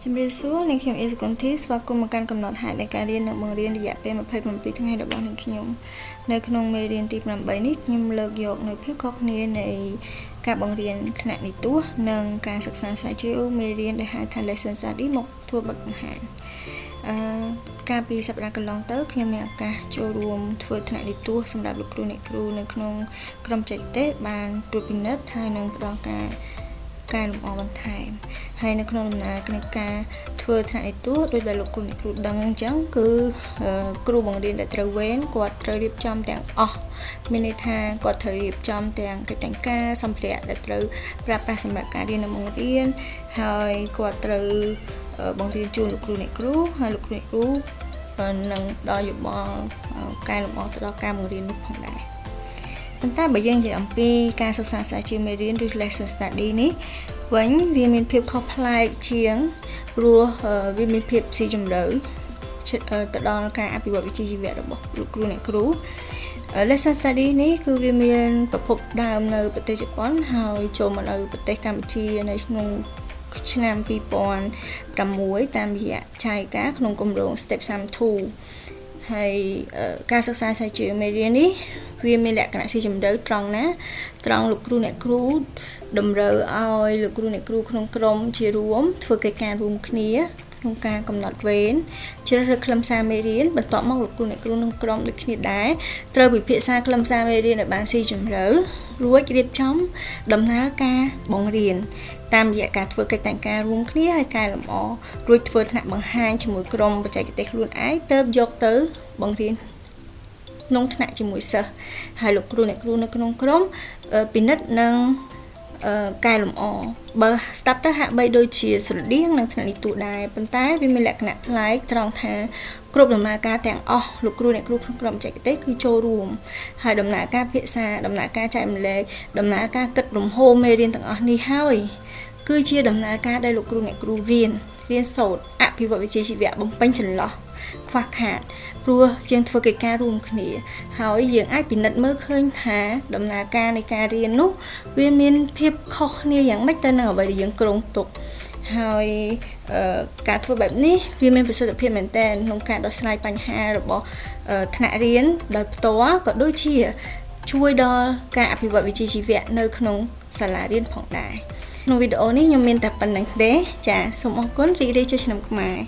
ជំរាបសួរនាងខ្ញុំអ៊ីសកុនធីស្វាគមន៍មកកាន់កំណត់ហេតុនៃការរៀននិងបង្រៀនរយៈពេល27ថ្ងៃរបស់នាងខ្ញុំនៅក្នុងមេរៀនទី8នេះខ្ញុំលើកយកនៅភាពខុសគ្នានៃការបង្រៀនថ្នាក់និទស្សន៍និងការសិក្សាស្រាវជ្រាវមេរៀនដែលហៅថា lesson study មកធ្វើបទបង្ហាញអឺកាលពីសប្តាហ៍កន្លងទៅខ្ញុំមានឱកាសចូលរួមធ្វើថ្នាក់និទស្សន៍សម្រាប់លោកគ្រូអ្នកគ្រូនៅក្នុងក្រុមបច្ចេកទេសបានត្រួតពិនិត្យហើយនិងផ្ដល់ការកែលម្អបន្ថែមហើយនៅក្នុងដំណើរនៃការធ្វើថ្នាក់និទស្សន៍ដោយដែលលោកគ្រូអ្នកគ្រូដឹងអញ្ចឹងគឺគ្រូបង្រៀនដែលត្រូវវេនគាត់ត្រូវរៀបចំទាំងអស់មានន័យថាគាត់ត្រូវរៀបចំទាំងកិច្ចការសម្ភារៈដែលត្រូវប្រើប្រាស់សម្រាប់ការរៀននិងបង្រៀនហើយគាត់ត្រូវបង្រៀនជូនលោកគ្រូអ្នកគ្រូហើយលោកគ្រូអ្នកគ្រូនឹងដល់យោបល់កែលម្អទៅដល់ការបង្រៀននោះផងដែរប៉ុន្តែបើយើងនិយាយអំពីការសិក្សាស្រាវជ្រាវមេរៀនឬ lesson study នេះវិញវាមានភាពខុសប្លែកជាងព្រោះវាមានភាពស៊ីជម្រៅទៅដល់ការអភិវឌ្ឍវិជ្ជាជីវៈរបស់លោកគ្រូអ្នកគ្រូ lesson study នេះគឺវាមានប្រភពដើមនៅប្រទេសជប៉ុនហើយចូលមកនៅប្រទេសកម្ពុជានៅក្នុងឆ្នាំ2006តាមរយៈJICA ក្នុងគម្រោង Step 32ហើយការសិក្សាស្រាវជ្រាវមេរៀននេះវាមានលក្ខណៈស៊ីជម្រៅត្រង់ណាត្រង់លោកគ្រូអ្នកគ្រូតម្រូវឲ្យលោកគ្រូអ្នកគ្រូក្នុងក្រុមជារួមធ្វើកិច្ចការរួមគ្នាក្នុងការកំណត់វេនជ្រើសរើសខ្លឹមសារមេរៀនបន្ទាប់មកលោកគ្រូអ្នកគ្រូក្នុងក្រុមដូចគ្នាដែរត្រូវពិភាក្សាខ្លឹមសារមេរៀនឲ្យបានស៊ីជម្រៅរួចរៀបចំដំណើរការបង្រៀនតាមរយៈការធ្វើកិច្ចតែងការរួមគ្នាហើយកែលម្អរួចធ្វើថ្នាក់បង្ហាញជាមួយក្រុមបច្ចេកទេសខ្លួនឯងទៅយកទៅបង្រៀនក្នុងថ្នាក់ជាមួយសិស្សហើយលោកគ្រូអ្នកគ្រូនៅក្នុងក្រុមពិនិត្យនិង កែលម្អបើស្ដាប់ទៅហាក់បីដូចជាស្រដៀងនឹងថ្នាក់និទស្សន៍ដែរប៉ុន្តែវាមានលក្ខណៈប្លែកត្រង់ថាគ្រប់ដំណើរការទាំងអស់លោកគ្រូអ្នកគ្រូក្នុងក្រុមបច្ចេកទេសគឺចូលរួមហើយដំណើរការពិភាក្សាដំណើរការចែករំលែកដំណើរការគិតរំហូរមេរៀនទាំងអស់នេះហើយគឺជាដំណើរការដែលលោកគ្រូអ្នកគ្រូរៀនរៀនសូត្រអភិវឌ្ឍវិជ្ជាជីវៈបំពេញចន្លោះខ្វះខាតព្រោះយើងធ្វើកិច្ចការរួមគ្នា ហើយយើងអាចពិនិត្យមើលឃើញថាដំណើរការនៃការរៀននោះវាមានភាពខុសគ្នាយ៉ាងម៉េចទៅនឹងអ្វីដែលយើងគ្រោងទុកហើយការធ្វើបែបនេះវាមានប្រសិទ្ធភាពមែនទែនក្នុងការដោះស្រាយបញ្ហារបស់ថ្នាក់រៀនដោយផ្ទាល់ក៏ដូចជាជួយដល់ការអភិវឌ្ឍវិជ្ជាជីវៈនៅក្នុងសាលារៀនផងដែរក្នុងវីដេអូនេះខ្ញុំមានតែប៉ុណ្ណឹងទេចាសូមអរគុណរីករាយចូលឆ្នាំខ្មែរ។